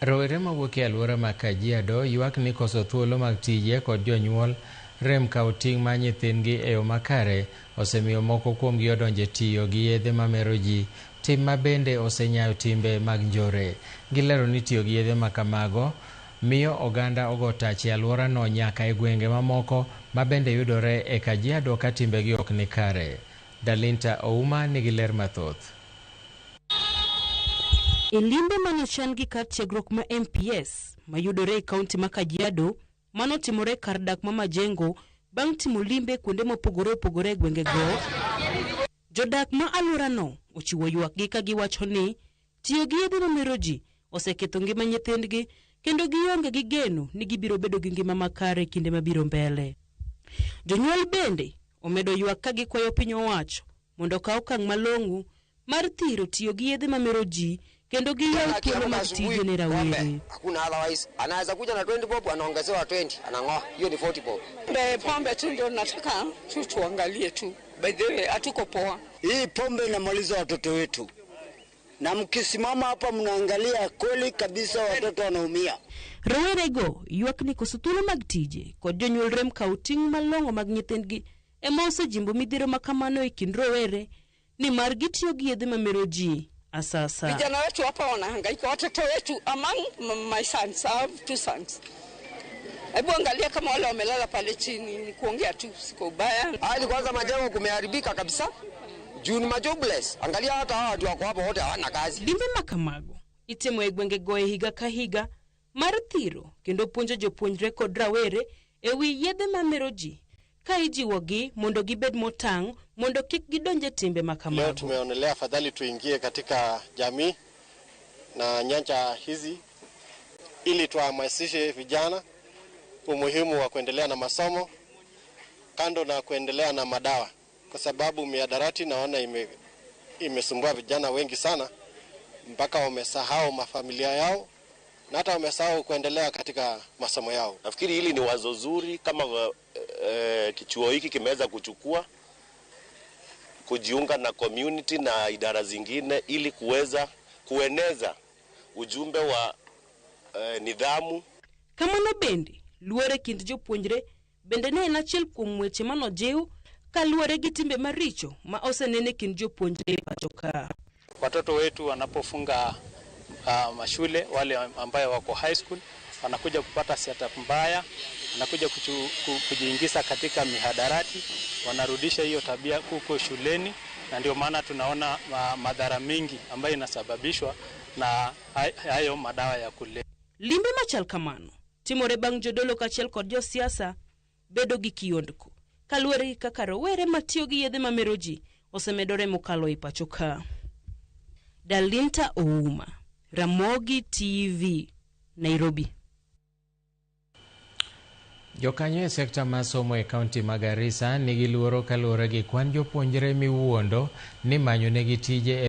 Rowere mawuok e alwora ma Kajiado ywak ni koso thuolo mag tije kod jonyuol rem kawo ting' mar nyithindgi e yo makare osemiyo moko kuomgi odonjo e tiyo gi yedhe mamero ji, tim ma bende osenyayo timbe mag njore. Gilero ni tiyo gi yedhe ma kamago miyo oganda ogo tach e alworano nyaka e gwenge mamoko ma bende yudore e Kajiado ka timbegi ok ni kare. Dalinta Ouma nigi ler mathoth. E limbe mane ochan gi kar tiegruok ma MPS mayudore e kaunti ma Kajiado manotimore kar dak ma Majengo bang' timo limbe kuonde mopogore opogore e gwengego, jodak ma alworano ochiwo ywakgi ka giwacho ni tiyo gi yedhe mamero ji oseketho ngima nyithindgi kendo gionge gi geno ni gibiro bedo gi ngima makare e kinde mabiro mbele. Jonyuol bende omedo ywak ka gikwayo piny owacho mondo okaw okang' malong'o mar thiro tiyo gi yedhe mamero ji kendo giyaw thuolo mag tije ne rawere. Hakuna otherwise, anaweza kuja na 20 bob, anaongezewa 20, anang'oa, hiyo ni 40 bob. Pombe, pombe tu ndio nataka tu tuangalie tu. By the way, hatuko poa. Hii pombe inamaliza watoto wetu, na mkisimama hapa mnaangalia kweli kabisa watoto wanaumia. Rowerego ywak ni koso thuolo mag tije kod jonyuol rem kawo ting' malong'o mag nyithindgi ema osejimbo midhiero ma kamano e kind rowere nimar gitiyo gi yedhe mamero ji asasa. Vijana wetu hapa wanahangaika, watoto wetu among my sons, I have two sons. Hebu angalia kama wale wamelala pale chini, ni kuongea tu, siko ubaya. Hali kwanza Majengo kumeharibika kabisa. Juu ni majobless. Angalia hata hawa watu wako hapo wote hawana kazi. Limbe ma kamago itimo e gwengego e higa ka higa mar thiro kendo puonjo jopuonjre kod rawere e wi yedhe mamero ji ka ijiwogi mondo gibed motang' mondo kik gidonj e timbe ma Leo kamago. tumeonelea afadhali tuingie katika jamii na nyanja hizi ili tuhamasishe vijana umuhimu wa kuendelea na masomo kando na kuendelea na madawa, kwa sababu mihadarati naona imesumbua vijana wengi sana mpaka wamesahau mafamilia yao na hata wamesahau kuendelea katika masomo yao. Nafikiri hili ni wazo zuri kama kichuo hiki kimeweza kuchukua kujiunga na community na idara zingine ili kuweza kueneza ujumbe wa nidhamu. Kamano bende, luor e kind jopuonjre bende ne en achiel kuom weche manojiw kaluwore gi timbe maricho ma osenen e kind jopuonjre e pacho ka. Watoto wetu wanapofunga mashule, wale ambayo wako high school wanakuja kupata setup mbaya, wanakuja kujiingiza katika mihadarati, wanarudisha hiyo tabia huko shuleni, na ndio maana tunaona madhara mengi ambayo inasababishwa na hayo madawa ya kulevya. Limbe machal kamano timore bang' jodolo kaachiel kod josiasa bedo gi kiondko kaluwore gi kaka rowere matiyo gi yedhe mamero ji osemedore mokalo e pacho ka. Dalinta Ouma, Ramogi TV, Nairobi. Jokanyo e sekta mar somo e kaunti ma Garissa nigi luoro kaluwore gi kwan jopuonjre miwuondo ni manyo negi tije e